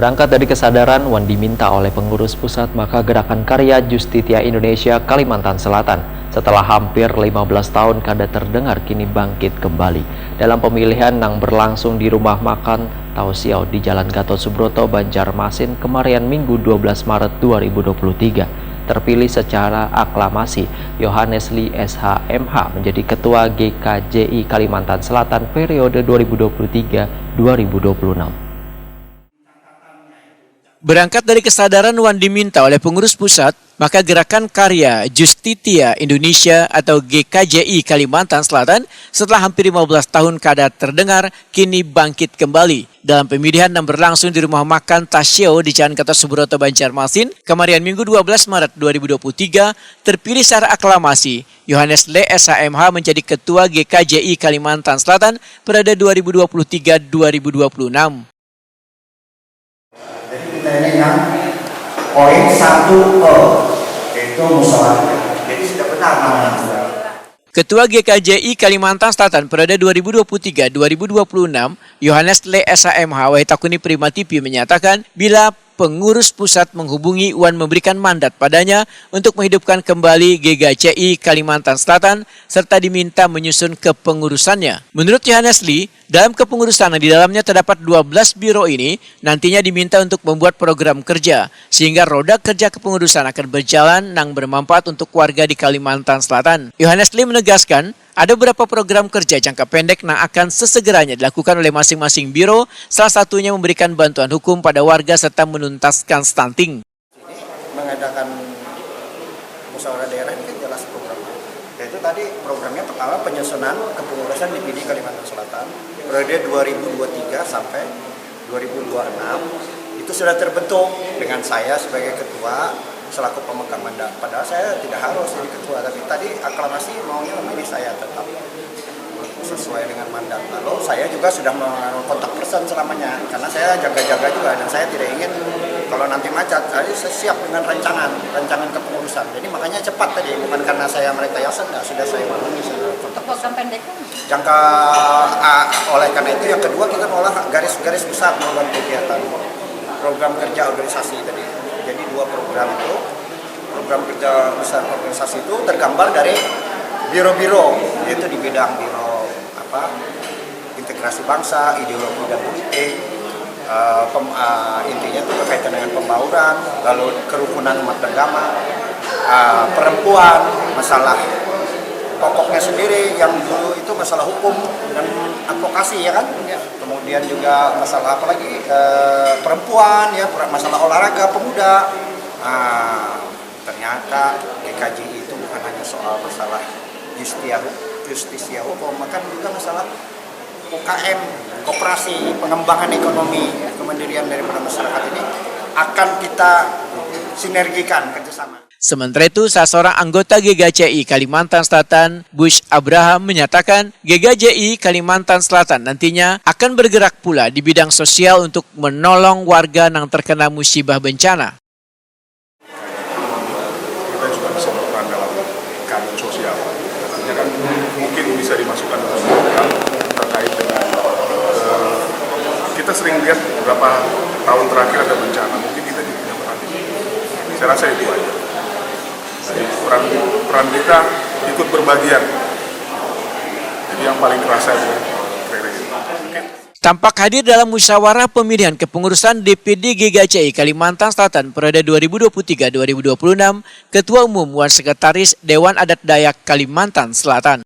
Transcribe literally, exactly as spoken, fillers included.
Berangkat dari kesadaran wan diminta oleh pengurus pusat, maka Gerakan Karya Justitia Indonesia Kalimantan Selatan setelah hampir lima belas tahun kada terdengar kini bangkit kembali. Dalam pemilihan nang berlangsung di rumah makan Tausiau di Jalan Gatot Subroto, Banjarmasin, kemarian Minggu dua belas Maret dua ribu dua puluh tiga, terpilih secara aklamasi Yohanes Lee S H M H menjadi Ketua G K J I Kalimantan Selatan periode dua ribu dua puluh tiga dua ribu dua puluh enam. Berangkat dari kesadaran wan diminta oleh pengurus pusat, maka Gerakan Karya Justitia Indonesia atau G K J I Kalimantan Selatan setelah hampir lima belas tahun kada terdengar, kini bangkit kembali. Dalam pemilihan yang berlangsung di rumah makan Tasio di Jalan Gatot Subroto, Banjarmasin, kemarian Minggu dua belas Maret dua ribu dua puluh tiga, terpilih secara aklamasi Yohanes Lee S H M H menjadi Ketua G K J I Kalimantan Selatan periode dua ribu dua puluh tiga dua ribu dua puluh enam. Jadi kita ini yang poin satu E, yaitu musyawarah. Jadi sudah benar namanya. Ketua G K J I Kalimantan Selatan periode dua ribu dua puluh tiga dua ribu dua puluh enam, Yohanes Lee S H M H, wahai takuni Prima T V, menyatakan bila pengurus pusat menghubungi wan memberikan mandat padanya untuk menghidupkan kembali G K J I Kalimantan Selatan serta diminta menyusun kepengurusannya. Menurut Yohanes Lee, dalam kepengurusan yang di dalamnya terdapat dua belas biro ini nantinya diminta untuk membuat program kerja, sehingga roda kerja kepengurusan akan berjalan nang bermanfaat untuk warga di Kalimantan Selatan. Yohanes Lee menegaskan, ada beberapa program kerja jangka pendek nang akan sesegeranya dilakukan oleh masing-masing biro, salah satunya memberikan bantuan hukum pada warga serta menuntaskan stunting. Ini mengadakan musyawarah daerah ini kan jelas programnya. Yaitu tadi programnya pertama penyusunan kepengurusan D P D Kalimantan Selatan periode dua ribu dua tiga sampai dua ribu dua enam. Itu sudah terbentuk dengan saya sebagai ketua selaku pemegang mandat. Padahal saya tidak harus jadi ketua, tapi tadi aklamasi maunya memilih saya tetap sesuai dengan mandat. Lalu saya juga sudah menganu kontak person selamanya, karena saya jaga-jaga juga dan saya tidak ingin kalau nanti macet. Jadi saya siap dengan rancangan, rancangan kepengurusan. Jadi makanya cepat tadi, bukan karena saya merekayasa, enggak, sudah saya hubungi, sudah kontak person. Program pendek kan? Jangka, ah, oleh karena itu yang kedua kita mengolah garis-garis besar program kegiatan. Program kerja organisasi tadi. Jadi dua program itu, program kerja besar organisasi itu tergambar dari biro-biro, yaitu di bidang biro apa, integrasi bangsa, ideologi dan politik, eh, pem-, eh, intinya itu berkaitan dengan pembauran, lalu kerukunan umat beragama, eh, perempuan, masalah pokoknya sendiri yang dulu itu masalah hukum dan advokasi, ya kan? Ya. Kemudian juga masalah apa lagi, eh, perempuan, ya, per-, masalah olahraga, pemuda. Nah, ternyata G K J I itu bukan hanya soal masalah justia, justisia hukum, bahkan juga masalah U K M, koperasi, pengembangan ekonomi, kemandirian daripada masyarakat ini akan kita sinergikan kerjasama. Sementara itu, salah seorang anggota G K J I Kalimantan Selatan, Bush Abraham, menyatakan G K J I Kalimantan Selatan nantinya akan bergerak pula di bidang sosial untuk menolong warga yang terkena musibah bencana. Kita juga bisa berperan dalam keadilan sosial. Artinya kan mungkin bisa dimasukkan dalam program terkait dengan, eh, kita sering lihat beberapa tahun terakhir ada bencana, mungkin kita juga punya peran di situ. Saya rasa itu aja. Jadi peran, peran kita ikut berbagian. Jadi yang paling kerasa itu kan rere. Oke. Tampak hadir dalam musyawarah pemilihan kepengurusan D P D G K J I Kalimantan Selatan periode dua ribu dua puluh tiga dua ribu dua puluh enam, Ketua Umum wan Sekretaris Dewan Adat Dayak Kalimantan Selatan.